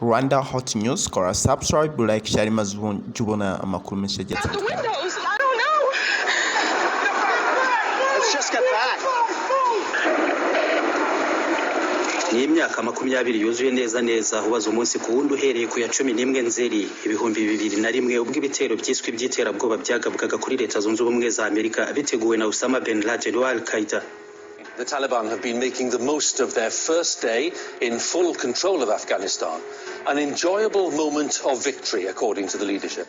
Rwanda Hot News, kora subscribe, like, share maze ujye ubona amakuru menshi agiye Out the atandukanye. Windows. I don't know. Let's just get back. Ni imyaka 20 yuzuye neza neza, ubaza umunsi ku wundi, uhereye ku ya 11 Nzeri 2001, ubwo ibitero byiswe iby'iterabwoba byagabwaga kuri Leta Zunze Ubumwe za Amerika biteguwe na Osama bin Laden wa Al Qaeda. The Taliban have been making the most of their first day in full control of Afghanistan. An enjoyable moment of victory, according to the leadership.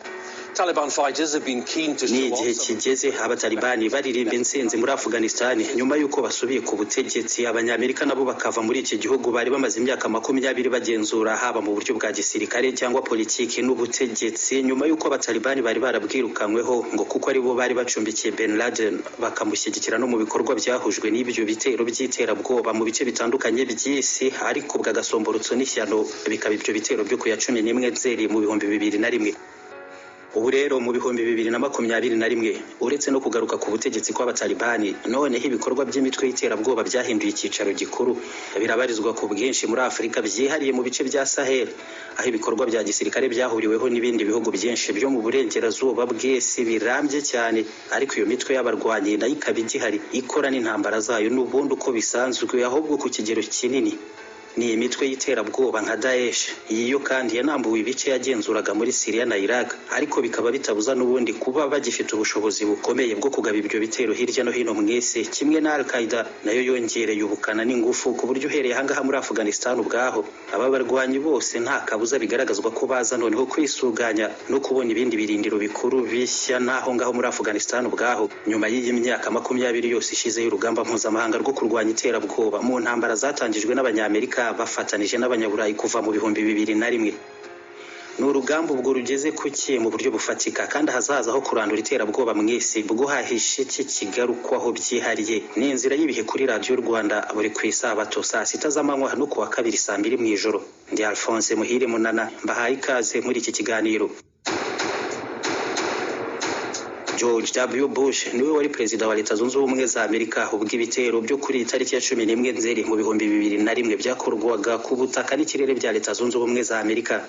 Taliban fighters have been keen to Ni show igihe off some kigeze Abatalibani baririmba intsinzi muri Afghanistan nyuma y'uko basubiye ku butegetsi, Abanyamerika nabo bakava muri iki gihugu bari bamaze imyaka 20 bagenzura, haba mu buryo bwa gisirikare cyangwa politiki n'ubutegetsi, nyuma y'uko Abatalibani bari barabwirukanyweho ngo kuko aribo bari bacumbikiye Ben Laden, bakamushyigikira no mu bikorwa byahujwe n'ibyo bitero by'iterabwoba mu bice bitandukanye by'isi, ariko bwagasomborotso n'ishyano bikaba ibyo bitero byo ku ya 11 Nzeri mu 2001. Ubu rero mu 2021, uretse no kugaruka ku butegetsi kw'Abatalibani, noneho ibikorwa by'imitwe y'iterabwoba byahinduye icyicaro gikuru, birabarizwa ku bwinshi muri Afurika, byihariye mu bice bya Sahel, aho ibikorwa bya gisirikare byahuriweho n'ibindi bihugu byinshi byo mu burengerazuba bw'isi birambye cyane. Ariko iyo mitwe y'abarwanyi nayo ikaba igihari, ikora n'intambara zayo n'ubundi uko bisanzwe, ahubwo ku kigero kinini. Ni imitwe y'iterabwoba nka Daesh. Iyi yo kandi yanambuwe ibice yagenzuraga muri Syria na Iraq, ariko bikaba bitabuza n'ubundi kuba bagifite ubushobozi bukomeye bwo kugaba ibyo bitero hirya no hino mu isi, kimwe na Al Qaeda nayo yongereye ubukana n'ingufu, ku buryo uhereye ahangaha muri Afghanistan ubwaho, aba barwanyi bose nta kabuza bigaragazwa ko baza noneho kwisuganya no kubona ibindi birindiro bikuru bishya n'aho ngaho muri Afghanistan ubwaho. Nyuma y'iyi myaka 20 yose ishize y'urugamba mpuzamahanga rwo kurwanya iterabwoba mu ntambara zatangijwe n'Abanyamerika bafatanije n'Abanyaburayi kuva mu 2001, ni urugamba ubwo rugeze kuki mu buryo bufatika? Kandi ahazaza ho kurandura iterabwoba mu isi bwo hahishe iki kigarukwaho byihariye? Ni Inzira y'Ibihe kuri Radiyo Rwanda, buri ku isabato saa 6 z'amanywa no ku wa kabiri saa 2 mu ijoro. Ndi Alphonse Muhire Munana, mbahaye ikaze muri iki kiganiro. George W Bush niwe wari perezida wa Leta Zunze Ubumwe za Amerika ubwo ibitero byo kuri iyi tariki ya 11 Nzeri mu 2001 byakorwaga ku butaka n'ikirere bya Leta Zunze Ubumwe za Amerika.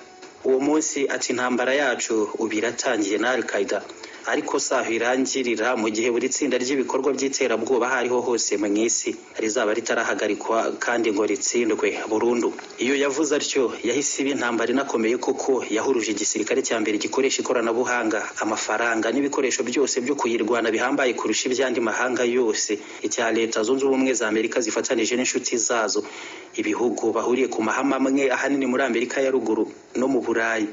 Uwo munsi ati: "Intambara yacu ubu iratangiye na Al Qaeda, ariko saho irangirira mu gihe buri tsinda ry'ibikorwa by'iterabwoba aho ariho hose mu isi rizaba ritarahagarikwa kandi ngo ritsindwe burundu." Iyo yavuze atyo, yahise iba intambara inakomeye koko, yahuruje igisirikare cya mbere gikoresha ikoranabuhanga, amafaranga n'ibikoresho byose byo kuyirwana bihambaye kurusha iby'andi mahanga yose, icya Leta Zunze Ubumwe za Amerika zifatanije n'inshuti zazo, ibihugu bahuriye ku mahame amwe, ahanini muri Amerika ya Ruguru no mu Burayi.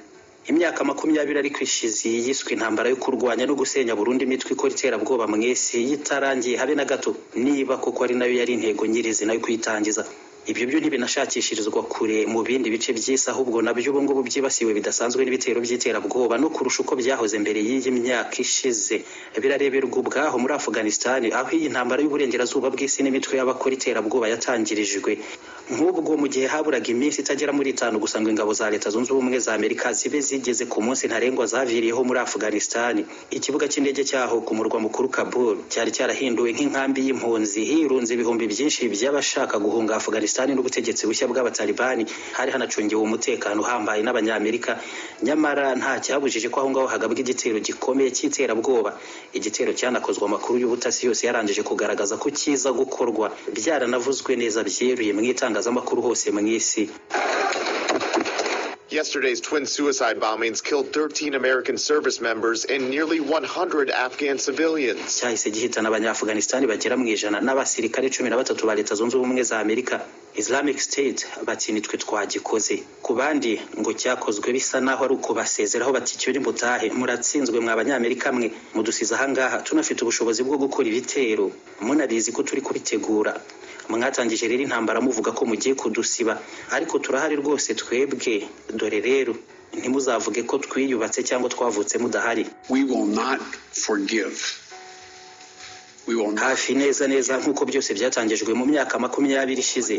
Imyaka 20 ariko ishize yiswe intambara yo kurwanya no gusenya burundu imitwe ikora iterabwoba mu isi yitarangiye habe na gato, niba koko ari nayo yari intego nyirizina yo kuyitangiza. Ibyo byo ntibinashakishirizwa kure mu bindi bice by'isi, ahubwo nabyo ubu ngubu byibasiwe bidasanzwe n'ibitero by'iterabwoba no kurusha uko byahoze mbere y'iyi myaka ishize. Birareberwa ubwaho muri Afghanistan, aho iyi ntambara y'uburengerazuba bw'isi n'imitwe y'abakora iterabwoba yatangirijwe. Nk'ubwo mu gihe haburaga iminsi itagera muri 5 gusa ngo ingabo za Leta Zunze Ubumwe za Amerika zibe zigeze ku munsi ntarengwa zaviriyeho muri Afghanistan, ikibuga cy'indege cyaho ku murwa mukuru Kabul cyari cyarahinduwe nk'inkambi y'impunzi, hirunze ibihumbi byinshi by'abashaka guhunga Afghanistan n'ubutegetsi bushya bw'Abatalibani. Hari hanacungiwe umutekano uhambaye n'Abanyamerika, nyamara nta cyabujije ko aho ngaho hagabwa igitero gikomeye cy'iterabwoba, igitero cyanakozwe amakuru y'ubutasi yose yarangije kugaragaza ko kiza gukorwa, byaranavuzwe neza byeruye mu itangazamakuru hose mu isi. Yesterday's twin suicide bombings killed 13 American service members and nearly 100 Afghan civilians. Cyahise gihitana Abanyaafghanistan bagera mu 100 n'abasirikare 13 ba Leta Zunze Ubumwe za Amerika. Islamic State bati: "Nitwe twagikoze." Ku bandi ngo cyakozwe bisa naho ari ukubasezeraho, bati: "Icyo mutahe, muratsinzwe mwa Banyamerika mwe, mudusize ahangaha tunafite ubushobozi bwo gukora ibitero, munabizi ko turi kubitegura. Mwatangije rero intambara muvuga ko mugiye kudusiba, ariko turahari rwose twebwe. Dore rero ntimuzavuge ko twiyubatse cyangwa twavutse mudahari." We will not forgive. We will not Hafi neza neza nk'uko byose byatangijwe mu myaka 20 ishize,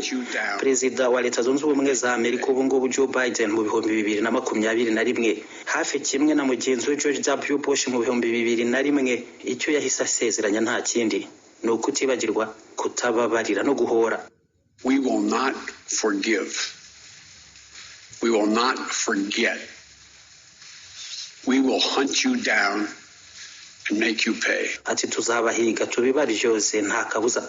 perezida wa Leta Zunze Ubumwe za Amerika ubu ngubu, Joe Biden, mu 2021, hafi kimwe na mugenzi we George W Bush mu 2001, icyo yahise asezeranya nta kindi, ni ukutibagirwa, kutababarira no guhora. We will not forgive. We will not forget. We will hunt you down and make you pay. Ati: "Tuzabahiga tubibaryoze, nta kabuza."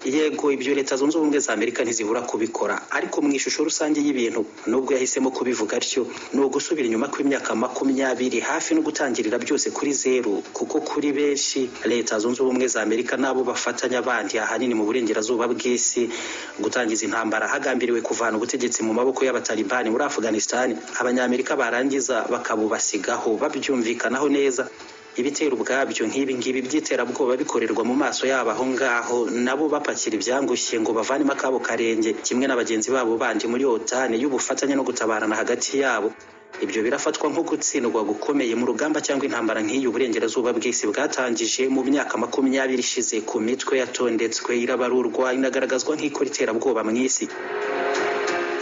Yego, ibyo Leta Zunze Ubumwe za Amerika ntizibura kubikora, ariko mu ishusho rusange y'ibintu, nubwo yahisemo kubivuga atyo, ni ugusubira inyuma kw'imyaka 20 hafi no gutangirira byose kuri zeru, kuko kuri benshi Leta Zunze Ubumwe za Amerika n'abo bafatanya bandi, ahanini mu burengerazuba bw'isi, gutangiza intambara hagambiriwe kuvana ubutegetsi mu maboko y'Abatalibani muri Afghanistan, Abanyamerika barangiza bakabubasigaho babyumvikanaho neza, ibitero ubwabyo nk'ibi ngibi by'iterabwoba bikorerwa mu maso yabo aho ngaho, nabo bapakira ibyangushye ngo bavanemo akabo karenge kimwe na bagenzi babo bandi muri OTAN y'ubufatanye no gutabarana hagati yabo. Ibyo birafatwa nko gutsindwa gukomeye mu rugamba cyangwa intambara nk'iyi uburengerazuba bw'isi bwatangije mu myaka 20 ishize ku mitwe yatondetswe, irabarurwa, inagaragazwa nk'ikora iterabwoba mu isi.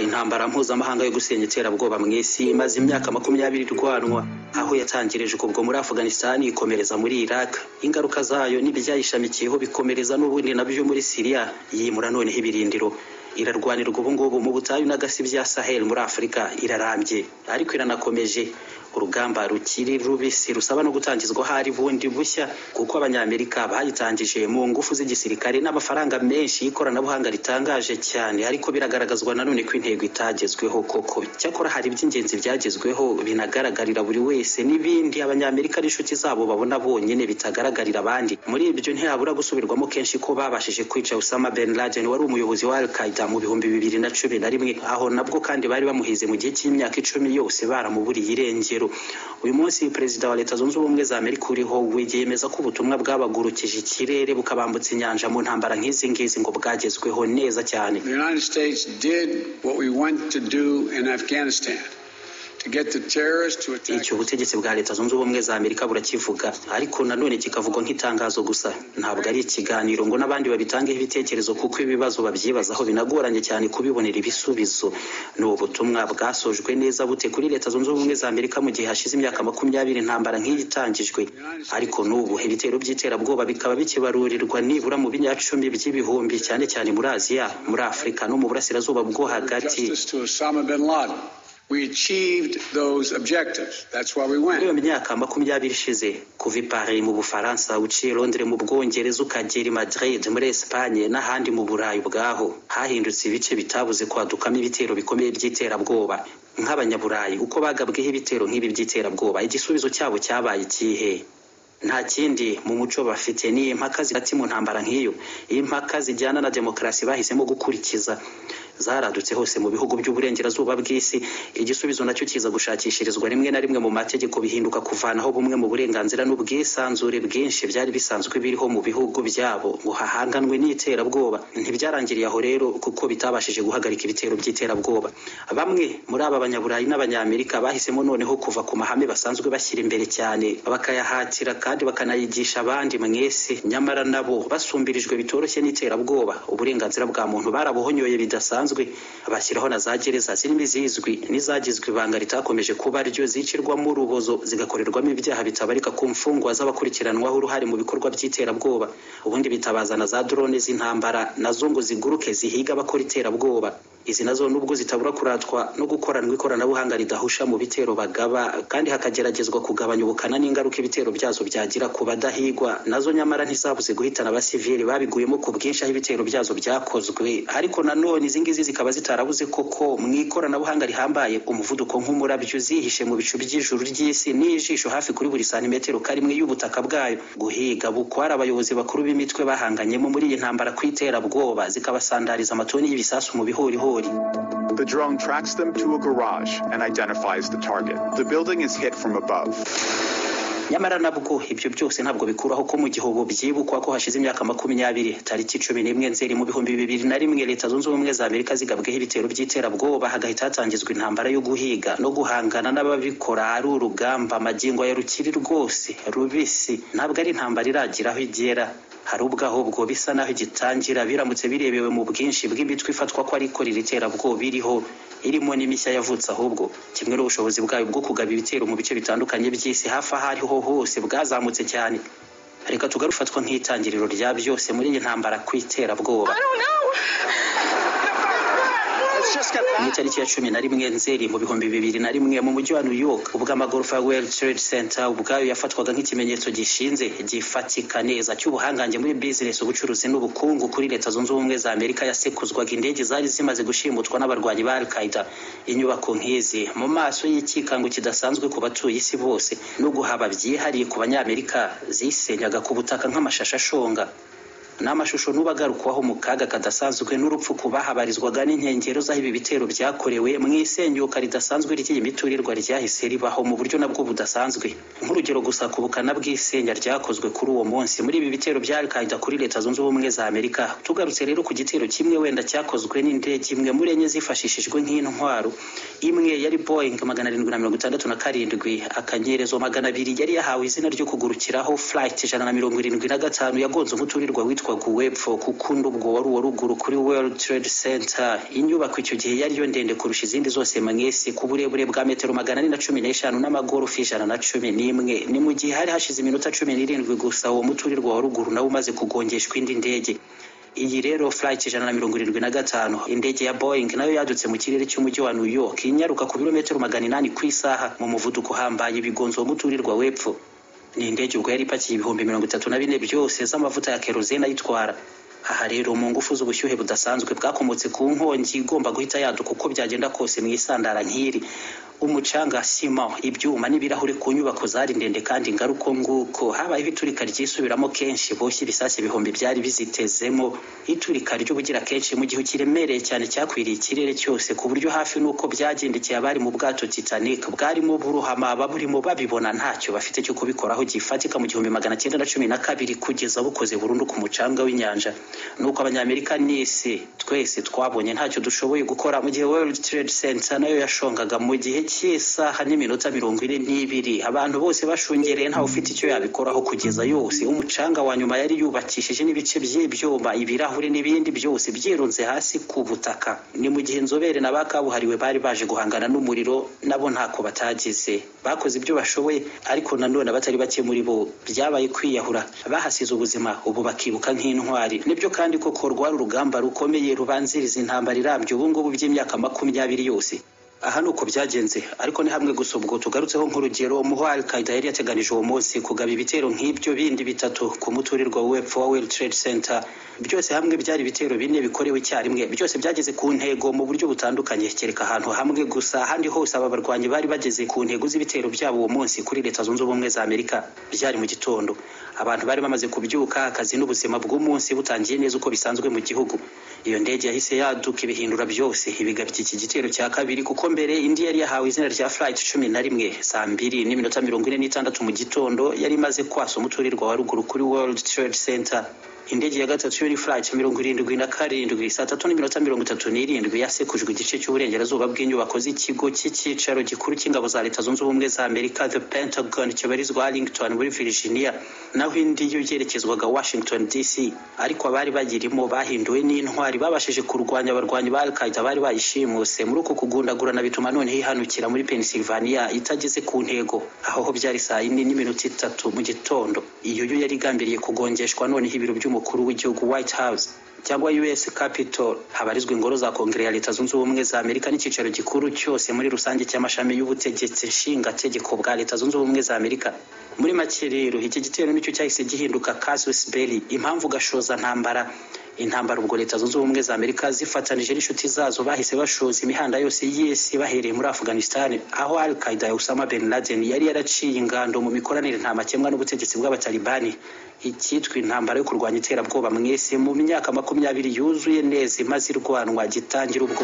Intambara mpuzamahanga yo gusenya iterabwoba mu isi imaze imyaka 20 irwanwa, aho yatangirijwe ubwo muri Afghanistan, ikomereza muri Iraq, ingaruka zayo n'ibyayishamikiyeho bikomereza n'ubundi nabyo muri Syria, yimura noneho ibirindiro, irarwanirwa ubu ngubu mu butayu n'agasi bya Sahel muri Afurika. Irarambye ariko iranakomeje, urugamba rukiri rubisi rusaba no gutangizwa hari bundi bushya, kuko Abanyamerika bayitangije mu ngufu z'igisirikare n'amafaranga menshi y'ikoranabuhanga ritangaje cyane, ariko biragaragazwa nanone ko intego itagezweho koko. Cyakora hari iby'ingenzi byagezweho binagaragarira buri wese, n'ibindi Abanyamerika n'inshuti zabo babona bonyine bitagaragarira abandi. Muri ibyo ntihabura gusubirwamo kenshi ko babashije kwica Osama Ben Laden wari umuyobozi wa Al Qaeda mu 2011, aho nabwo kandi bari bamuhize mu gihe cy'imyaka 10 yose baramuburiye irengero. Uyu munsi Perezida wa Leta Zunze Ubumwe za Amerika uriho we yemeza ko ubutumwa bwabagurukije ikirere bukabambutsa inyanja mu ntambara nk'izi ngizi ngo bwagezweho neza cyane. The United States did what we went to do in Afghanistan, to get the terrorists to attack. Icyo ubutegetsi bwa Leta Zunze Ubumwe za Amerika burakivuga, ariko nanone kikavugwa nk'itangazo gusa, ntabwo ari ikiganiro ngo n'abandi babitangeho ibitekerezo, kuko ibibazo babyibazaho binagoranye cyane kubibonera ibisubizo. Ni ubutumwa bwasojwe neza bute kuri Leta Zunze Ubumwe za Amerika mu gihe hashize imyaka 20 intambara nk'iyi itangijwe, ariko n'ubu ibitero by'iterabwoba bikaba bikibarurirwa nibura mu binyacumi by'ibihumbi, cyane cyane muri Aziya, muri Afurika no mu Burasirazuba bwo Hagati? Justice to Osama bin Laden. We achieved those objectives. That's why we Muri went. iyo myaka 20 ishize, kuva i Paris mu Bufaransa, uciye Londres mu Bwongereza, ukagera i Madrid muri Espagne n'ahandi mu Burayi ubwaho, hahindutse ibice bitabuze kwadukamo ibitero bikomeye by'iterabwoba. Nk'Abanyaburayi, uko bagabweho ibitero nk'ibi by'iterabwoba, igisubizo cyabo cyabaye ikihe? Nta kindi mu muco bafite, ni impaka zigati mu ntambara nk'iyo. Impaka zijyana na demokarasi bahisemo gukurikiza zaradutse hose mu bihugu by'uburengerazuba bw'isi. Igisubizo nacyo kiza gushakishirizwa rimwe na rimwe mu mategeko, bihinduka kuvanaho bumwe mu burenganzira n'ubwisanzure bwinshi byari bisanzwe biriho mu bihugu byabo ngo hahanganwe n'iterabwoba. Ntibyarangiriye aho rero, kuko bitabashije guhagarika ibitero by'iterabwoba. Bamwe muri aba Banyaburayi n'Abanyamerika bahisemo noneho kuva ku mahame basanzwe bashyira imbere cyane, bakayahatira kandi bakanayigisha abandi mwese, nyamara nabo basumbirijwe bitoroshye n'iterabwoba. Uburenganzira bwa muntu barabuhonyoye bidasanzwe, bashyiraho na za gereza zirimo izizwi n'izagizwe ibanga ritakomeje kuba ryo, zicirwamo urubozo, zigakorerwamo ibyaha bitabarika ku mfungwa z'abakurikiranwaho uruhare mu bikorwa by'iterabwoba. Ubundi bitabaza na za drone z'intambara, nazo ngo ziguruke zihiga abakora iterabwoba. Izi nazo nubwo zitabura kuratwa no gukoranwa ikoranabuhanga ridahusha mu bitero bagaba, kandi hakageragezwa kugabanya ubukana n'ingaruka ibitero byazo byagira ku badahigwa, nazo nyamara ntizabuze guhitana abasivili babiguyemo ku bwinshi aho ibitero byazo byakozwe. Ariko nanone izi ngizi zikaba zitarabuze koko mu ikoranabuhanga rihambaye, umuvuduko nk'umurabyo, zihishe mu bicu by'ijuru ry'isi n'ijisho hafi kuri buri santimetero karimwe y'ubutaka bwayo, guhiga bukwara abayobozi bakuru b'imitwe bahanganyemo muri iyi ntambara ku iterabwoba, zikabasandariza amatoni y'ibisasu mu bihorihori. The drone tracks them to a garage and identifies the target. The building is hit from above. Nyamara nabwo ibyo byose ntabwo bikuraho ko mu gihe ubu byibukwa ko hashize imyaka 20, tariki 11 Nzeri mu 2001, Leta Zunze Ubumwe za Amerika zigabweho ibitero by'iterabwoba, hagahita hatangizwa intambara yo guhiga no guhangana n'ababikora, ari urugamba magingo ya rukiri rwose rubisi. Ntabwo ari intambara iragira aho igera, hari ubwo ahubwo bisa naho igitangira, biramutse birebewe mu bwinshi bw'imitwe ifatwa ko ari ikorera iterabwoba iriho, irimo n'imishya yavutse ahubwo, kimwe n'ubushobozi bwayo bwo kugaba ibitero mu bice bitandukanye by'isi hafi aho ariho hose bwazamutse cyane. Reka tugarufatwa nk'itangiriro rya byose muri iyi ntambara ku iterabwoba. Let's just Mu itariki ya 11 Nzeri mu 2001 mu mujyi wa New York, ubwo amagorofa ya World Trade Center ubwayo yafatwaga nk'ikimenyetso gishinze gifatika neza cy'ubuhangange muri business, ubucuruzi n'ubukungu kuri Leta Zunze Ubumwe za Amerika, yasekuzwaga indege zari zimaze gushimutwa n'abarwanyi ba Al-Qaeda. Inyubako nk'izi mu maso y'ikikango kidasanzwe ku batuye isi bose no guhaba byihariye ku Banyamerika, zisenyaga ku butaka nk'amashashi ashonga. Ni amashusho n'ubagarukwaho mu kaga kadasanzwe n'urupfu ku bahabarizwaga n'inkengero z'aho ibi bitero byakorewe mu isenyuka ridasanzwe ry'iyi miturirwa ryahise ribaho mu buryo nabwo budasanzwe. Nk'urugero gusa ku bukana bw'isenya ryakozwe kuri uwo munsi muri ibi bitero bya Al-Qaeda kuri Leta Zunze Ubumwe za Amerika. Tugarutse rero ku gitero kimwe wenda cyakozwe n'indege imwe muri enye zifashishijwe nk'intwaro, imwe yari Boeing 767 akanyerezo 200 yari yahawe izina ryo kugurukiraho Flight 175, yagonze umuturirwa witwa Guwepfo kuko ubwo wari uwa ruguru kuri World Trade Center, inyubako icyo gihe yari yo ndende kurusha izindi zose mw'isi ku burebure bwa metero 415 n'amagorofa 111. Ni mu gihe hari hashize iminota 17 gusa uwo muturirwa wa ruguru nawo umaze kugongeshwa indi ndege. Iyi rero Flight 175, indege ya Boeing, nayo yadutse mu kirere cy'umujyi wa New York inyaruka ku birometero 800 ku isaha mu muvuduko uhambaye, ibigonzo uwo muturirwa w'epfo. Ni indege ubwo yari ipakiye 34,000 byose z'amavuta ya kerosene ayitwara. Aha rero mu ngufu z'ubushyuhe budasanzwe bwakomotse ku nkongi igomba guhita yaduka uko byagenda kose mu isandara nk'iri, umucanga, sima, ibyuma n'ibirahuri ku nyubako zari ndende kandi ingaruko nguko habayeho iturika ryisubiramo kenshi boshye ibisasu ibihumbi byari bizitezemo, iturika ry'ubugira kenshi mu gihu kiremereye cyane cyakwiriye ikirere cyose, ku buryo hafi n'uko byagendekeye abari mu bwato Titanic bwarimo buruhama ababurimo babibona ntacyo bafite cyo kubikoraho gifatika mu 1912 kugeza bukoze burundu ku mucanga w'inyanja. Nuko Abanyamerika n'isi twese twabonye ntacyo dushoboye gukora mu gihe World Trade Center nayo yashongaga mu gihe cy'isaha n'iminota 42, abantu bose bashungereye ntawe ufite icyo yabikoraho, kugeza yose umucanga wa nyuma yari yubakishije n'ibice by'ibyuma, ibirahuri n'ibindi byose byirunze hasi ku butaka. Ni mu gihe inzobere na ba kabuhariwe bari baje guhangana n'umuriro nabo ntako batagize, bakoze ibyo bashoboye, ariko nanone abatari bake muri bo byabaye kwiyahura, bahasize ubuzima ubu bakibuka nk'intwari. Nibyo kandi koko rwari urugamba rukomeye rubanziriza intambara irambye ubu ngubu by'imyaka 20 yose. Aha ni uko byagenze, ariko ni hamwe gusa ubwo tugarutseho nk'urugero muho Al-Qaeda yari yateganije uwo munsi kugaba ibitero nk'ibyo bindi bitatu ku muturirwa w'epfo wa World Trade Center. Byose hamwe byari ibitero bine bikorewe icyarimwe, byose byageze ku ntego mu buryo butandukanye, kereka ahantu hamwe gusa. Ahandi hose aba barwanyi bari bageze ku ntego z'ibitero byabo uwo munsi kuri Leta Zunze Ubumwe za Amerika. Byari mu gitondo, abantu bari bamaze kubyuka, akazi n'ubuzima bw'umunsi butangiye neza uko bisanzwe mu gihugu. Iyo ndege yahise yaduka ibihindura byose, ibigabye iki gitero cya kabiri, kuko mbere indi yari yahawe izina rya Flight 11 saa 2:46 mu gitondo yari imaze kwasa umuturirwa wa ruguru kuri World Trade Center. Indege ya gatatu yari Flight 77 saa 3:37 yasekujwe igice cy'uburengerazuba bw'inyubako z'ikigo cy'icyicaro gikuru cy'ingabo za Leta Zunze Ubumwe za Amerika, The Pentagon, kibarizwa Arlington muri Virginia, naho indi yo yerekezwaga Washington DC. Ariko abari bagirimo bahinduwe n'intwari babashije kurwanya abarwanyi ba Al-Qaeda bari bayishimuse. Muri uko kugundagurana bituma noneho ihanukira muri Pennsylvania itageze ku ntego. Aho ho byari saa 4:03 mu gitondo. Iyo yo yari igambiriye kugongeshwa noneho ibiro by'umukuru w'igihugu, White House cyangwa US Capitol, habarizwa ingoro za Kongere ya Leta Zunze Ubumwe za Amerika n'icyicaro gikuru cyose muri rusange cy'amashami y'ubutegetsi nshingategeko bwa Leta Zunze Ubumwe za Amerika. Muri make rero iki gitero nicyo cyahise gihinduka casus belli, impamvu gashoza ntambara. Intambara ubwo Leta Zunze Ubumwe za Amerika zifatanije n'inshuti zazo bahise bashoza imihanda yose y'isi, bahereye muri Afghanistan aho Al-Qaeda ya Osama bin Laden yari yaraciye ingando mu mikoranire nta makemwa n'ubutegetsi bw'Abatalibani. Icyitwa intambara yo kurwanya iterabwoba mwese mu myaka 20 yuzuye neza imaze irwanwa gitangira ubwo.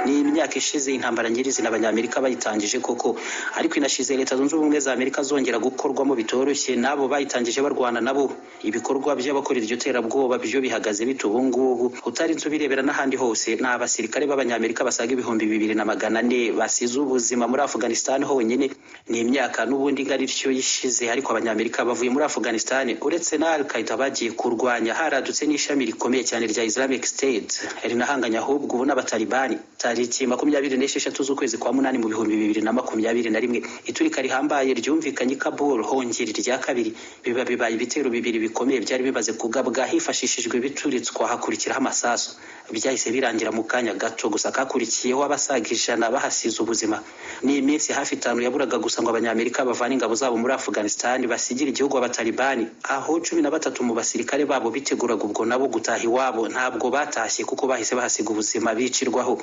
Ni imyaka ishize intambara nyirizina Abanyamerika bayitangije koko, ariko inashize Leta Zunze Ubumwe za Amerika zongera gukorwamo bitoroshye n'abo bayitangije barwana nabo. Ibikorwa by'abakora iryo terabwoba byo bihagaze bite ubu ngubu? Utarinze ubirebera n'ahandi hose, ni abasirikare b'Abanyamerika basaga 2400 basize ubuzima muri Afghanistan honyine. Ni imyaka n'ubundi ingana ityo yishize, ariko Abanyamerika bavuye muri Afghanistan uretse na Al-Qaeda bagiye kurwanya, haradutse n'ishami rikomeye cyane rya Islamic State rinahanganye ahubwo ubu n'Abatalibani. Tariki 26 z'ukwezi kwa munani mu 2021, iturika rihambaye ryumvikanye i Kabul, hongera irya kabiri, biba bibaye ibitero bibiri bikomeye byari bimaze kugabwa hifashishijwe ibituritswa, hakurikiraho amasasu. Byahise birangira mu kanya gato gusa kakurikiyeho abasaga 100 bahasize ubuzima. Ni iminsi hafi 5 yaburaga gusa ngo Abanyamerika bavane ingabo zabo muri Afghanistan basigira igihugu abatalibani, aho 13 mu basirikare babo biteguraga ubwo nabo gutaha iwabo. Ntabwo batashye kuko bahise bahasiga ubuzima bicirwaho.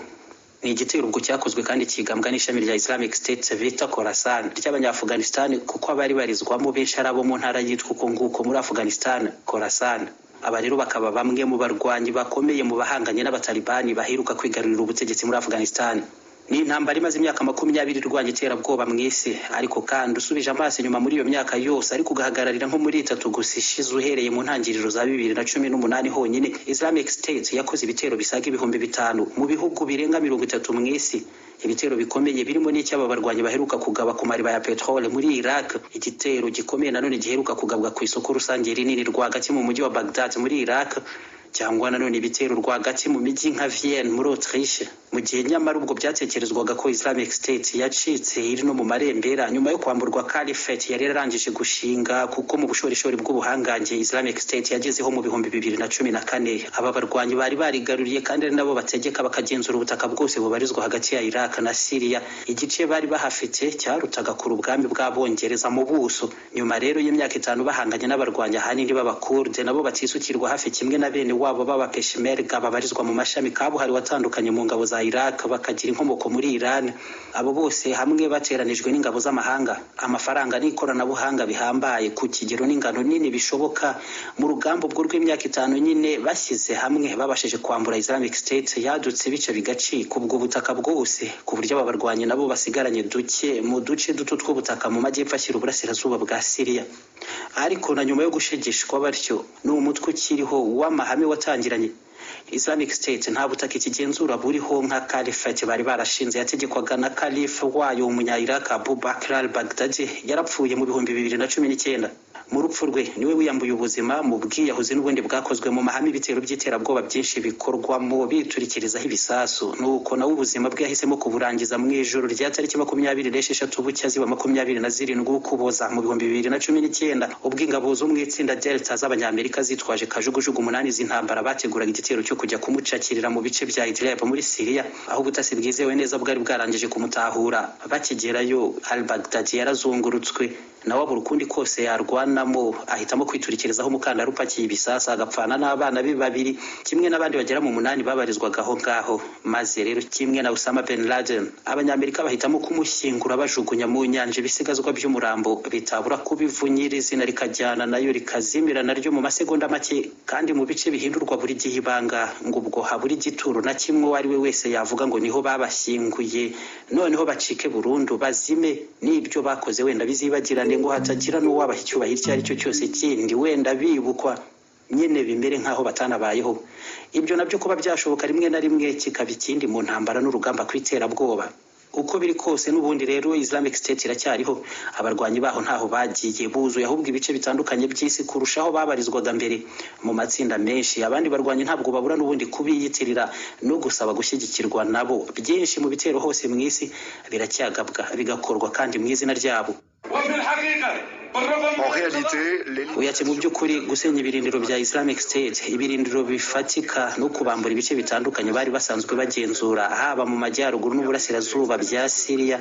Ni igitero ubwo cyakozwe kandi kigambwa n'ishami rya Islamic State bita Khorasan ry'Abanya-Afghanistan, kuko abari barizwamo benshi ari abo mu ntara yitwa uko nguko muri Afghanistan, Khorasan. Aba rero bakaba bamwe mu barwanyi bakomeye mu bahanganye n'abatalibani baheruka kwigarurira ubutegetsi muri Afghanistan. Ni intambara imaze imyaka 20 irwanya iterabwoba mu isi, ariko kandi usubije amaso inyuma muri iyo myaka yose, ariko ugahagararira nko muri 3 gusa ishize uhereye mu ntangiriro za 2018 honyine, Islamic State yakoze ibitero bisaga 5000 mu bihugu birenga 30 mu isi. Ibitero bikomeye birimo n'icy'aba barwanyi baheruka kugaba ku mariba ya petrole muri Iraq, igitero gikomeye nanone giheruka kugabwa ku isoko rusange rinini rwagati mu mujyi wa Baghdad muri Iraq, cyangwa nanone ibitero rwagati mu mijyi nka Vienne muri Autriche. Mu gihe nyamara ubwo byatekerezwaga ko Islamic State yacitse iri no mu marembera nyuma yo kwamburwa Caliphate yari yararangije gushinga, kuko mu bushorishori bw'ubuhangange Islamic State yagezeho mu 2014, aba barwanyi bari barigaruriye kandi ari nabo bategeka bakagenzura ubutaka bwose bubarizwa hagati ya Iraq na Syria, igice bari bahafite cyarutaga kure ubwami bw'Abongereza mu buso. Nyuma rero y'imyaka 5 bahanganye n'abarwanyi ahanini b'Abakurde nabo batisukirwa hafi kimwe na bene wabo b'aba Peshmerga babarizwa mu mashami kabuhariwe atandukanye mu ngabo za Iraq bakagira inkomoko muri Iran, abo bose hamwe bateranijwe n'ingabo z'amahanga, amafaranga n'ikoranabuhanga bihambaye ku kigero n'ingano nini bishoboka. Mu rugamba ubwo rw'imyaka 5 nyine bashyize hamwe babashije kwambura Islamic State yadutse bice bigacika ubwo butaka bwose, ku buryo aba barwanyi nabo basigaranye duke mu duce duto tw'ubutaka mu majyepfo ashyira uburasirazuba bwa Syria. Ariko na nyuma yo gushegeshwa batyo, ni umutwe ukiriho w'amahame watangiranye. Islamic State nta butaka ikigenzura buriho nka Caliphate bari barashinze yategekwaga na Khalifa wayo umunya-Iraq Abu Bakr al-Baghdadi, yarapfuye mu 2019. Mu rupfu rwe niwe wiyambuye ubuzima mu bwiyahuzi n'ubundi bwakozwe mu mahame ibitero by'iterabwoba byinshi bikorwamo biturikirizaho ibisasu. Nuko nawe ubuzima bwe yahisemo kuburangiza mu ijoro rya tariki 26 bucya ziba 27 Ukuboza mu 2019, ubwo ingabo zo mu itsinda Delta z'Abanyamerika zitwaje kajugujugu 8 z'intambara bateguraga igitero cyo kujya kumucakirira mu bice bya Idlib muri Syria, aho ubutasi bwizewe neza bwari bwarangije kumutahura. Bakigerayo al-Baghdadi yarazungurutswe, nawe abura ukundi kose yarwanamo, ahitamo kwiturikirizaho umukandara upakiye ibisasa, agapfana n'abana be 2 kimwe n'abandi bagera mu 8 babarizwaga aho ngaho. Maze rero kimwe na Osama bin Laden, Abanyamerika bahitamo kumushyingura bajugunya mu nyanja ibisigazwa by'umurambo bitabura kubivunyira izina rikajyana nayo rikazimira naryo mu masegonda make, kandi mu bice bihindurwa buri gihe ibanga, ngo ubwo habura igituro na kimwe uwo ari we wese yavuga ngo niho babashyinguye, noneho bacike burundu bazime, n'ibyo bakoze wenda bizibagirane, ngo hatagira n'uwabaha icyubahiro icyo ari cyo cyose kindi wenda bibukwa nyine bimere nk'aho batanabayeho. Ibyo nabyo kuba byashoboka rimwe na rimwe kikaba ikindi mu ntambara n'urugamba ku iterabwoba. Uko biri kose n'ubundi rero Islamic State iracyariho, abarwanyi baho ntaho bagiye, buzuye ahubwo ibice bitandukanye by'isi kurushaho babarizwaga mbere mu matsinda menshi. Abandi barwanyi ntabwo babura n'ubundi kubiyitirira no gusaba gushyigikirwa nabo. Byinshi mu bitero hose mu isi biracyagabwa bigakorwa kandi mu izina ryabo. En réalité, Uyati mu by'ukuri gusenya ibirindiro bya Islamic State, ibirindiro bifatika no kubambura ibice bitandukanye bari basanzwe bagenzura haba mu majyaruguru n'uburasirazuba bya Syria,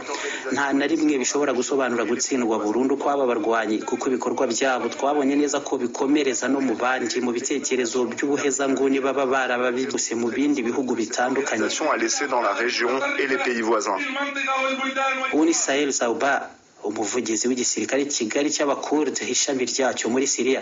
nta na rimwe bishobora gusobanura gutsindwa burundu kw'aba barwanyi, kuko ibikorwa byabo twabonye neza ko bikomereza no mu bandi mu bitekerezo by'ubuhezanguni baba barababibuse mu bindi bihugu bitandukanye. à laisser dans la région et les pays voisins. Uwo Sahel Zauba, umuvugizi w'igisirikare kigali cy'Abakurde ishami ryacyo muri Syria.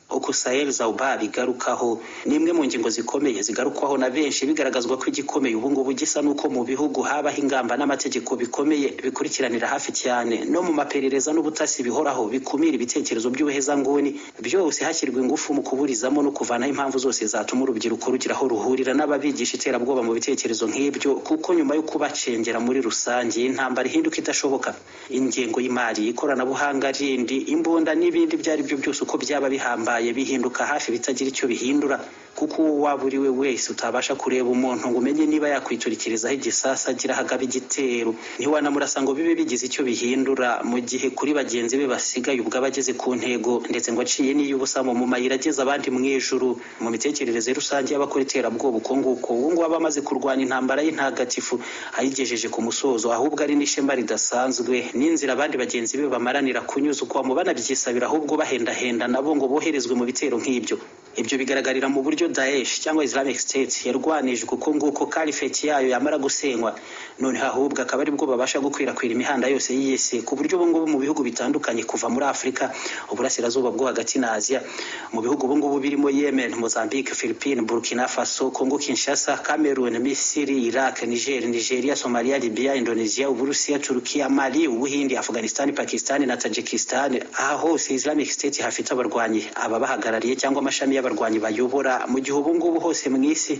Uko Sahel Zauba bigarukaho ni imwe mu ngingo zikomeye zigarukwaho na benshi, bigaragazwa ko igikomeye ubu ngubu gisa n'uko mu bihugu habaho ingamba n'amategeko bikomeye bikurikiranira hafi cyane, no mu maperereza n'ubutasi bihoraho bikumira ibitekerezo by'ubuhezanguni byose, hashyirwa ingufu mu kuburizamo no kuvanaho impamvu zose zatuma urubyiruko rugira aho ruhurira n'ababigisha iterabwoba mu bitekerezo nk'ibyo, kuko nyuma yo kubacengera muri rusange intambara ihinduka idashoboka. Ingengo y'imari, ikoranabuhanga rindi, imbunda n'ibindi ibyo ari byo byose uko byaba bihambaye bihinduka hafi bitagira icyo bihindura Kuko uwo waba uri we wese, utabasha kureba umuntu ngo umenye niba yakwiturikirizaho igisasu agira ahagaba igitero, ntiwanamurasa ngo bibe bigize icyo bihindura, mu gihe kuri bagenzi be basigaye ubwo aba ageze ku ntego, ndetse ngo aciye n'iy'ubusamo mu mayira ageze abandi mu ijuru. Mu mitekerereze rusange y'abakora iterabwoba, uko nguko uwo nguwo aba amaze kurwanya intambara y'intagatifu ayigejeje ku musozo, ahubwo ari n'ishema ridasanzwe n'inzira abandi bagenzi be bamaranira kunyuzwamo, banabyisabira ahubwo bahendahenda nabo ngo boherezwe mu bitero nk'ibyo. Ibyo bigaragarira mu buryo Daesh cyangwa Islamic State yarwanijwe uko nguko, caliphate yayo yamara gusenywa, noneho ahubwo akaba aribwo babasha gukwirakwira imihanda yose y'isi, ku buryo ubu ngubu mu bihugu bitandukanye, kuva muri Afurika, Uburasirazuba bwo Hagati na Aziya, mu bihugu ubu ngubu birimo Yemen, Mozambique, Philippines, Burkina Faso, Congo Kinshasa, Cameroon, Misiri, Iraq, Niger, Nigeria, Somalia, Libya, Indonesia, Uburusiya, Turukiya, Mali, Ubuhindi, Afghanistan, Pakistan na Tajikistan, aha hose Islamic State hafite abarwanyi, ababahagarariye cyangwa amashami y'abarwanyi bayobora. Mu gihe ubu ngubu hose mu isi,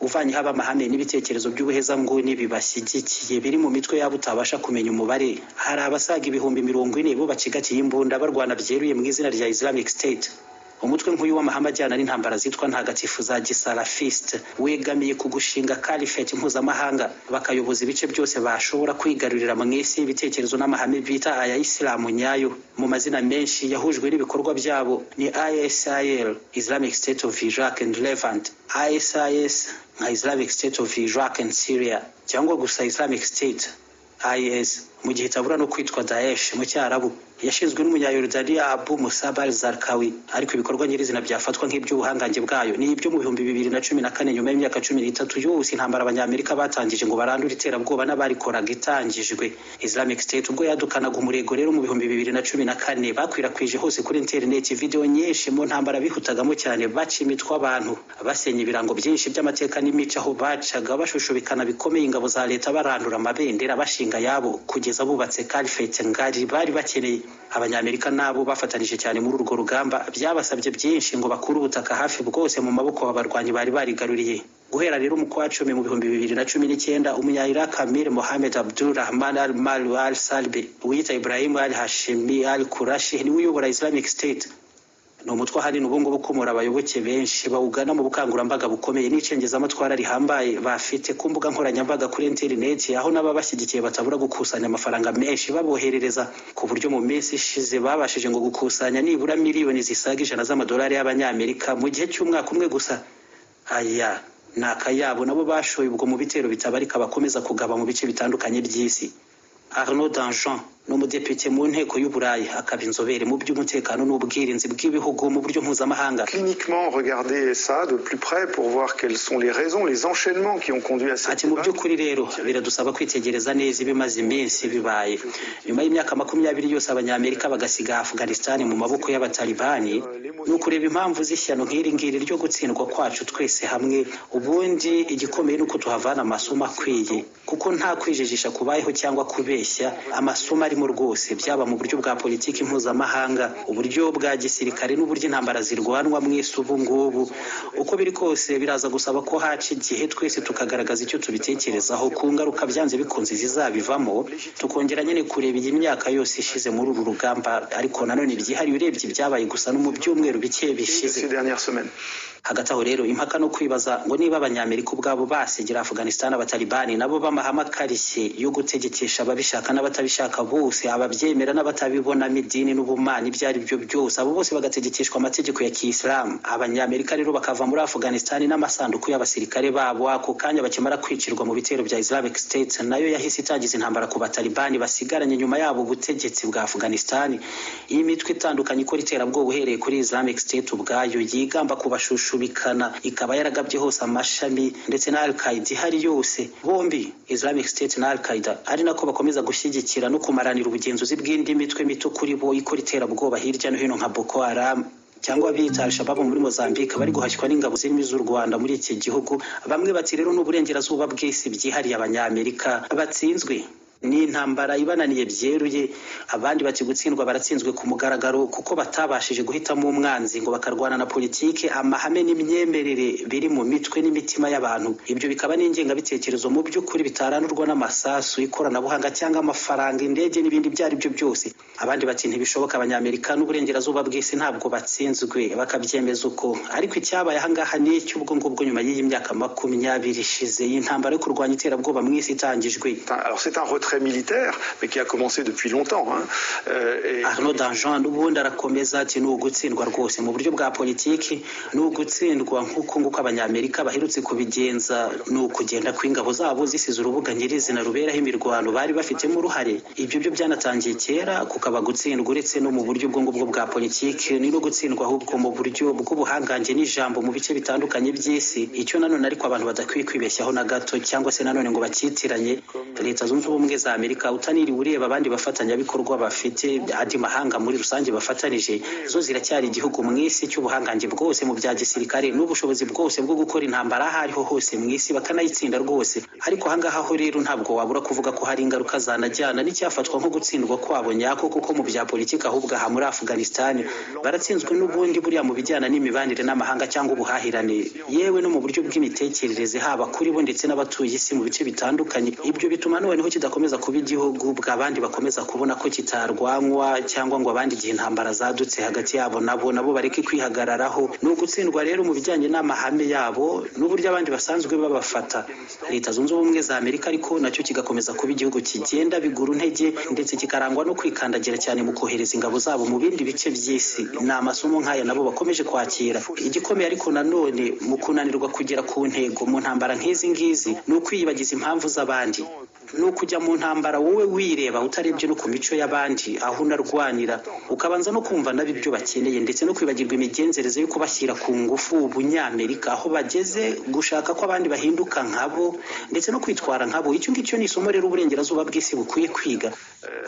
uvanyeho abamahame n'ibitekerezo by'ubuhezanguni bibashyigikiye biri mu mitwe yabo utabasha kumenya umubare, hari abasaga 40,000 bo bacigatiye imbunda, barwana byeruye mu izina rya Islamic State. Umutwe nk'uyu w'amahame ajyana n'intambara zitwa ntagatifu za gisalafiste wegamiye ku gushinga caliphate mpuzamahanga, bakayoboza ibice byose bashobora kwigarurira mu isi, ibitekerezo n'amahame bita aya Isilamu nyayo. Mu mazina menshi yahujwe n'ibikorwa byabo ni ISIL, Islamic State of Iraq and Levant, ISIS nka Islamic State of Iraq and Syria, cyangwa gusa Islamic State, IS, mu gihe itabura no kwitwa Daesh mu Cyarabu. Yashinzwe n'Umunyayorodaniya Abu Musab al-Zarqawi, ariko ibikorwa nyirizina byafatwa nk'iby'ubuhangange bwayo ni ibyo mu 2014, nyuma y'imyaka 13 yose intambara Abanyamerika batangije ngo barandure iterabwoba n'abarikoraga itangijwe. Islamic State ubwo yadukanaga umurego rero mu 2014, bakwirakwije hose kuri interineti video nyinshi mu ntambara bihutagamo cyane, baca imitwe abantu, basenya ibirango byinshi by'amateka n'imico aho bacaga, bashushubikana bikomeye ingabo za leta, barandura amabendera, bashinga ayabo, kugeza bubatse caliphate ngari bari bakeneye. Abanyamerika nabo bafatanije cyane muri urwo rugamba. Byabasabye byinshi ngo bakure ubutaka hafi bwose mu maboko abarwanyi bari barigaruriye. Guhera rero mu kwa cumi mu 2019, Umunya-Iraq Amir Mohamed Abdul Rahman al Malu al Salbi wiyita Ibrahim al Hashimi al Kurashi niwe uyobora Islamic State. Ni umutwe ahanini ubu ngubu ukomora abayoboke benshi bawugana mu bukangurambaga bukomeye n'icengezamatwara rihambaye bafite ku mbuga nkoranyambaga, kuri interineti, aho n'ababashyigikiye batabura gukusanya amafaranga menshi baboherereza, ku buryo mu minsi ishize babashije ngo gukusanya nibura miliyoni zisaga 100 z'amadolari y'Abanyamerika mu gihe cy'umwaka umwe gusa. Aya ni akayabo nabo bashoye ubwo mu bitero bitabarika bakomeza kugaba mu bice bitandukanye by'isi. Arnaud Danjean ni umudepite mu Nteko y'Uburayi, akaba inzobere mu by'umutekano n'ubwirinzi bw'ibihugu mu buryo mpuzamahanga. Cliniquement, regarder ça de plus près pour voir quelles sont les raisons, les enchaînements qui ont conduit à cette Ati: "Mu by'ukuri rero biradusaba kwitegereza neza ibimaze iminsi bibaye nyuma y'imyaka 20 yose Abanyamerika bagasiga Afghanistan mu maboko y'Abatalibani, ni ukureba impamvu z'ishyano nk'iri ngiri ryo gutsindwa kwacu twese hamwe. Ubundi igikomeye ni uko tuhavana amasomo akwiye, kuko nta kwijijisha kubayeho cyangwa kubeshya, amasomo arimo rwose, byaba mu buryo bwa politiki mpuzamahanga, uburyo bwa gisirikare n'uburyo intambara zirwanwa mu isi ubu ngubu. Uko biri kose biraza gusaba ko haca igihe, twese tukagaragaza icyo tubitekerezaho ku ngaruka byanze bikunze zizabivamo, tukongera nyine kureba iyi myaka yose ishize muri uru rugamba, ariko nanone byihariye urebye ibyabaye gusa no mu byumweru bike bishize." ces dernières semaines. Hagati aho rero, impaka no kwibaza ngo niba Abanyamerika ubwabo basigira Afghanistan Abatalibani, nabo b'amahame akarishye yo gutegekesha ababishaka n'abatabishaka bose, ababyemera n'abatabibonamo idini n'ubumana ibyo ari byo byose, abo bose bagategekeshwa amategeko ya kiyisilamu, Abanyamerika rero bakava muri Afghanistan n'amasanduku y'abasirikare babo ako kanya bakimara kwicirwa mu bitero bya Islamic State, nayo yahise itangiza intambara ku Batalibani basigaranye nyuma yabo ubutegetsi bwa Afghanistan. Iyi mitwe itandukanye ikora iterabwoba, uhereye kuri Islamic State ubwayo yigamba kubashushubikana, ikaba yaragabye hose amashami, ndetse na Al Qaeda ihari yose, bombi Islamic State na Al Qaeda, ari nako bakomeza gushyigikira no kumaranira ubugenzuzi bw'indi mitwe mito kuri bo ikora iterabwoba hirya no hino, nka Boko Haram cyangwa bita Al-Shabaab muri Mozambique, bari guhashywa n'ingabo zirimo iz'u Rwanda muri iki gihugu. Bamwe bati rero n'Uburengerazuba bw'isi, byihariye Abanyamerika batsinzwe. Ni intambara ibananiye byeruye. Abandi bati gutsindwa baratsinzwe ku mugaragaro, kuko batabashije guhitamo umwanzi ngo bakarwana na politike, amahame n'imyemerere biri mu mitwe n'imitima y'abantu. Ibyo bikaba n'ingengabitekerezo mu by'ukuri bitarandurwa n'amasasu, ikoranabuhanga cyangwa amafaranga, indege n'ibindi ibyo ari byo byose. Abandi bati ntibishoboka, Abanyamerika n'uburengerazuba bw'isi ntabwo batsinzwe, bakabyemeza uko. Ariko icyabaye ahangaha ni icy'ubwo ngubwo nyuma y'iyi myaka 20 ishize y'intambara yo kurwanya iterabwoba mu isi itangijwe. Alors c'est un retrait militaire, mais qui a commencé depuis longtemps, hein. Arnaud Danjean n'ubundi arakomeza ati ni ugutsindwa rwose mu buryo bwa politiki, ni ugutsindwa nk'uko nguko Abanyamerika baherutse kubigenza, ni ukugenda kw'ingabo zabo zisize urubuga nyirizina ruberaho imirwano bari bafitemo uruhare. Ibyo byo byanatangiye kera, kukaba gutsindwa uretse no mu buryo ubwo ngubwo bwa politiki, ni no gutsindwa ahubwo mu buryo bw'ubuhangange n'ijambo mu bice bitandukanye by'isi. Icyo nanone ariko abantu badakwiye kwibeshyaho na gato, cyangwa se nanone ngo bakitiranye, Leta Zunze Ubumwe za Amerika, utaniriwe ureba abandi bafatanyabikorwa bafite, andi mahanga muri rusange bafatanije, zo ziracyari igihugu mu isi cy'ubuhangange bwose mu bya gisirikare n'ubushobozi bwose bwo gukora intambara aho ariho hose mu isi, bakanayitsinda rwose. Ariko ahangaha ho rero ntabwo wabura kuvuga ko hari ingaruka zanajyana n'icyafatwa nko gutsindwa kwabo nyako, kuko mu bya politiki ahubwo aha muri Afghanistan baratsinzwe n'ubundi buriya mu bijyana n'imibanire n'amahanga cyangwa ubuhahirane, yewe no mu buryo bw'imitekerereze, haba kuri bo ndetse n'abatuye isi mu bice bitandukanye. Ibyo bituma noneho kidakomeza kuba igihugu bw'abandi bakomeza kubona ko kitarwanywa, cyangwa ngo abandi igihe intambara zadutse hagati yabo nabo bareke kwihagararaho. Ni ugutsindwa rero mu bijyanye n'amahame yabo n'uburyo abandi basanzwe babafata. Leta Zunze Ubumwe za Amerika ariko nacyo kigakomeza kuba igihugu kigenda bigura intege, ndetse kikarangwa no kwikandagira cyane mu kohereza ingabo zabo mu bindi bice by'isi. Ni amasomo nk'aya nabo bakomeje kwakira. Igikomeye ariko nanone mu kunanirwa kugera ku ntego mu ntambara nk'izi ngizi ni ukwiyibagiza impamvu z'abandi, ni ukujya mu ntambara wowe wireba, utarebye no ku mico y'abandi aho unarwanira, ukabanza no kumva nabo ibyo bakeneye, ndetse no kwibagirwa imigenzereze yo kubashyira ku ngufu ubunyamerika aho bageze, gushaka ko abandi bahinduka nkabo ndetse no kwitwara nkabo. Icyo ngicyo ni isomo rero uburengerazuba bw'isi bukwiye kwiga,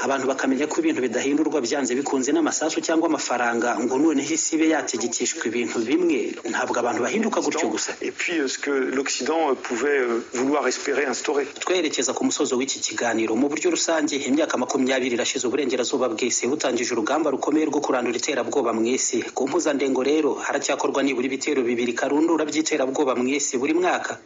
abantu bakamenya ko ibintu bidahindurwa byanze bikunze n'amasasu cyangwa amafaranga, ngo noneho isi ibe yategekeshwa ibintu bimwe. Ntabwo abantu bahinduka gutyo gusa. Et puis ce que l'Occident pouvait vouloir espérer instaurer. Twerekeza ku musozo w'iki kiganiro, mu buryo rusange imyaka 20 irashize uburengerazuba bw'isi butangije urugamba rukomeye rwo kurandura iterabwoba mu isi. Ku mpuzandengo rero haracyakorwa nibura ibitero 2 karundura by'iterabwoba mu isi buri mwaka.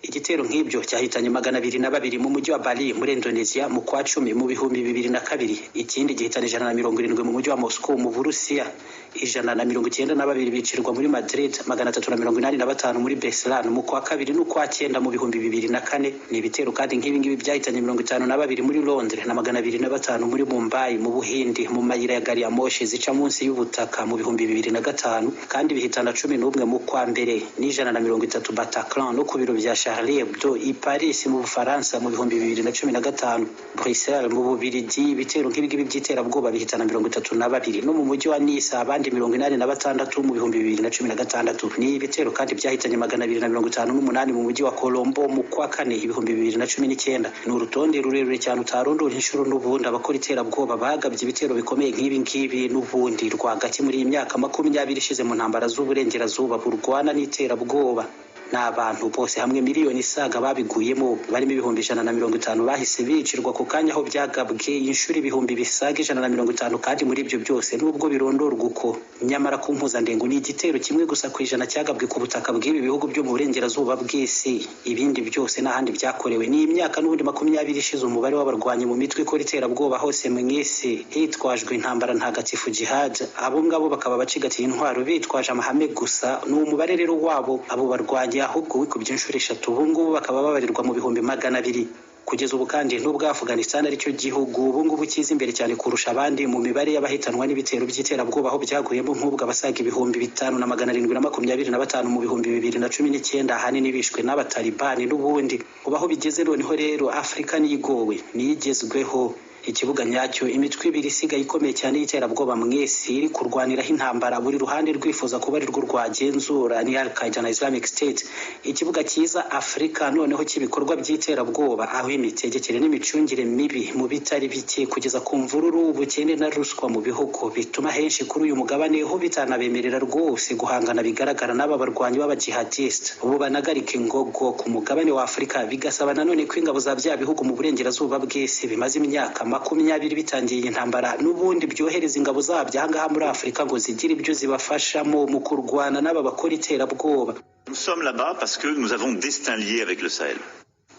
Igitero nk'ibyo cyahitanye 202 mu mujyi wa Bali muri Indonesia mu kwa 10 mu 2002, ikindi gihitana 170 mu mujyi wa Moscow mu Burusiya, 192 bicirwa muri Madrid, 385 muri Beslan mu kwa 2 n'ukwa 9 mu 2004. Ni ibitero kandi nk'ibi ngibi byahitanye 52 muri Londres na 205 muri Mumbai mu Buhindi mu mayira ya gari ya moshi zica munsi y'ubutaka mu 2005, kandi bihitana 11 mu kwa mbere n'130 Bataclan no ku biro bya Charlie Hebdo i Paris mu Bufaransa mu 2015, Bruxelles mu Bubiligi ibitero nk'ibi ngibi by'iterabwoba bihitana 32, no mu mujyi wa Nice abandi 86 mu 2016. Ni ibitero kandi byahitanye 258 mu mujyi wa Colombo mu kwa 4 2019. Ni urutonde rurerure cyane utarondora inshuro n'ubundi abakora iterabwoba bagabye ibitero bikomeye nk'ibi ngibi n'ubundi rwagati muri iyi myaka 20 ishize mu ntambara z'uburengerazuba burwana n'iterabwoba. Ni abantu bose hamwe miliyoni isaga babiguyemo, barimo 150,000 bahise bicirwa ku kanya aho byagabwe, inshuro 150,000. Kandi muri ibyo byose nubwo birondorwa uko, nyamara ku mpuzandengo ni igitero kimwe gusa ku 100 cyagabwe ku butaka bw'ibi bihugu byo mu burengerazuba bw'isi, ibindi byose n'ahandi byakorewe. Ni imyaka n'ubundi 20 ishize umubare w'abarwanyi mu mitwe ikora iterabwoba hose mu isi hitwajwe intambara ntagatifu jihad, abo ngabo bakaba bacigatiye intwaro bitwaje amahame gusa. Ni umubare rero wabo abo barwanyi ahubwo wikubye inshuro 3, ubu ngubu bakaba babarirwa mu 200,000. Kugeza ubu kandi nubwo Afghanistan aricyo gihugu ubu ngubu kiza imbere cyane kurusha abandi mu mibare y'abahitanwa n'ibitero by'iterabwoba, aho byaguyemo nk'ubwo abasaga 5,725 mu 2019, ahanini bishwe n'abatalibani n'ubundi. Ubu aho bigeze noneho rero Afurika niyigowe niyigezweho. Ikibuga nyacyo imitwe ibiri isigaye ikomeye cyane y'iterabwoba mwese iri kurwaniraho intambara, buri ruhande rwifuza kuba ari rwo rwagenzura, ni Al Qaeda na Islamic State. Ikibuga cyiza Afurika noneho cy'ibikorwa by'iterabwoba, aho imitegekere n'imicungire mibi mu bitari bike kugeza ku mvururu, ubukene na ruswa mu bihugu bituma henshi kuri uyu mugabane ho bitanabemerera rwose guhangana bigaragara n'aba barwanyi b'abajihadiste ubu banagarika ingogo ku mugabane wa Afurika. Bigasaba nanone ko ingabo za bya bihugu mu burengerazuba bw'isi bimaze imyaka 20 bitangiye iyi ntambara n'ubundi byohereza ingabo zabyo ahangaha muri Afurika ngo zigire ibyo zibafashamo mu kurwana n'aba bakora iterabwoba. Nous sommes là-bas parce que nous avons destin lié avec le Sahel.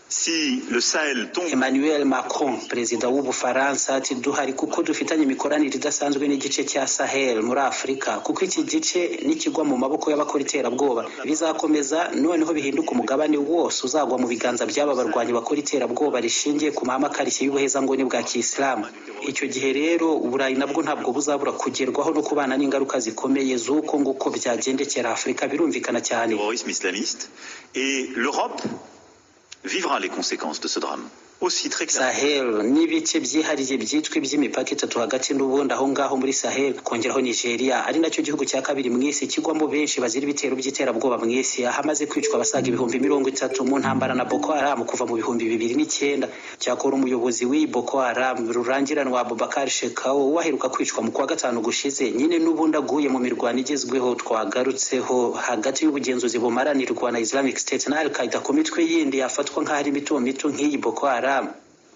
Si le Sahel tombe... Emmanuel Macron, perezida w'Ubufaransa, ati duhari kuko dufitanye imikoranire idasanzwe n'igice cya Sahel muri Afurika, kuko iki gice nikigwa mu maboko y'abakora iterabwoba bizakomeza noneho bihinduka umugabane wose uzagwa mu biganza by'aba barwanyi bakora iterabwoba rishingiye ku mahame akarishye y'ubuhezanguni bwa Kiyisilamu. Icyo gihe rero Uburayi nabwo ntabwo buzabura kugerwaho no kubana n'ingaruka zikomeye z'uko nguko byagendekera Afurika, birumvikana cyane. Terrorisme islamiste et l'Europe vivra les conséquences de ce drame. Aussi très clair. Sahel n'ibice byihariye byitwa iby'imipaka itatu hagati n'ubundi aho ngaho muri Sahel, kongeraho Nigeria ari nacyo gihugu cya kabiri mu isi kigwamo benshi bazira ibitero by'iterabwoba mu isi, ahamaze kwicwa abasaga 30,000 mu ntambara na Boko Haram kuva mu 2009. Cyakora umuyobozi w'iyi Boko Haram rurangiranwa Abubakar Shekau waheruka kwicwa mu kwa gatanu gushize nyine n'ubundi aguye mu mirwano igezweho twagarutseho hagati y'ubugenzuzi bumaranirwa na Islamic State na Al-Qaeda ku mitwe yindi yafatwa nk'aho ari mito mito nk'iyi Boko Haram.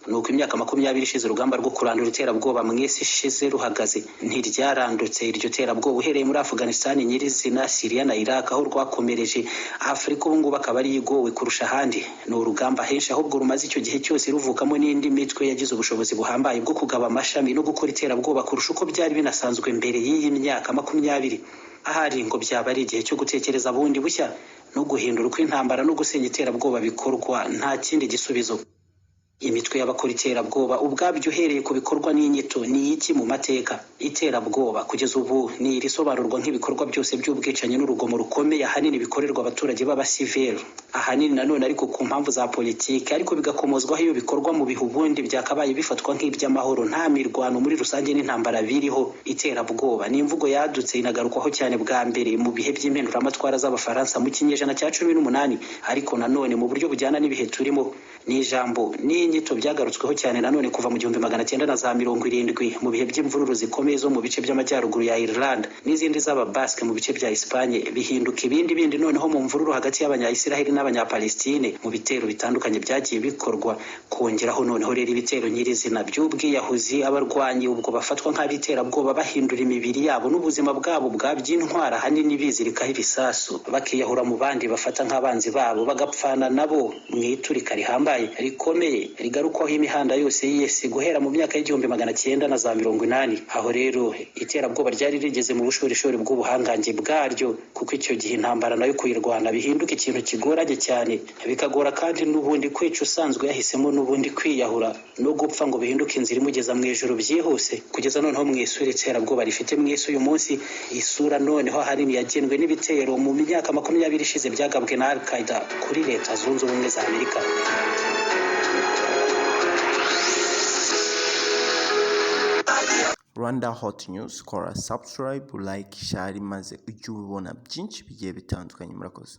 Nuko imyaka 20 ishize urugamba rwo kurandura iterabwoba mu isi ishize ruhagaze, ntiryarandutse iryo terabwoba uhereye muri Afghanistan nyirizina, Syria na Iraq aho rwakomereje. Afurika ubu ngubu akaba ari igowe kurusha ahandi. Ni urugamba henshi ahubwo rumaze icyo gihe cyose ruvukamo n'indi mitwe yagize ubushobozi buhambaye bwo kugaba amashami no gukora iterabwoba kurusha uko byari binasanzwe mbere y'iyi myaka 20. Ahari ngo byaba ari igihe cyo gutekereza bundi bushya no guhindura uko intambara no gusenya iterabwoba bikorwa, nta kindi gisubizo. Imitwe y'abakora iterabwoba ubwabyo uhereye ku bikorwa n'inyito ni iki mu mateka? Iterabwoba kugeza ubu ni irisobanurwa nk'ibikorwa byose by'ubwicanyi n'urugomo rukomeye ahanini bikorerwa abaturage b'abasivili, ahanini nanone ariko ku mpamvu za politiki, ariko bigakomozwaho iyo bikorwa mu bihe ubundi byakabaye bifatwa nk'iby'amahoro, nta mirwano muri rusange n'intambara biriho. Iterabwoba ni imvugo yadutse inagarukwaho cyane bwa mbere mu bihe by'impinduramatwara z'Abafaransa mu kinyejana cya 18, ariko nanone mu buryo bujyana n'ibihe turimo. Ni ijambo n'inyito byagarutsweho cyane nanone kuva mu 1970 mu bihe by'imvururu zikomeye zo mu bice by'amajyaruguru ya Ireland n'izindi z'Ababasque mu bice bya Espagne, bihinduka ibindi bindi noneho mu mvururu hagati y'Abanya-Israel n'Abanya-Palestine mu bitero bitandukanye byagiye bikorwa. Kongeraho noneho rero ibitero nyirizina by'ubwiyahuzi, abarwanyi ubwo bafatwa nk'abiterabwoba bahindura imibiri yabo n'ubuzima bwabo bwa by'intwara ahanini bizirikaho ibisasu, bakiyahura mu bandi bafata nk'abanzi babo, bagapfana nabo mu iturika rihambaye rikomeye rigarukwaho imihanda yose y'isi guhera mu myaka y'1980. Aho rero iterabwoba ryari rigeze mu bushorishori bw'ubuhangange bwaryo, kuko icyo gihe intambara nayo kuyirwana bihinduka ikintu kigoranye cyane, bikagora kandi n'ubundi kwica usanzwe yahisemo n'ubundi kwiyahura no gupfa ngo bihinduke inzira imugeza mu ijuru byihuse, kugeza noneho mu isura iterabwoba rifite mu isi uyu munsi, isura noneho ahanini yagenwe n'ibitero mu myaka 20 ishize byagabwe na Al-Qaeda kuri Leta Zunze Ubumwe za Amerika. Rwanda Hot News, kora subscribe, like, share maze ujye ubona byinshi bigiye bitandukanye. Murakoze.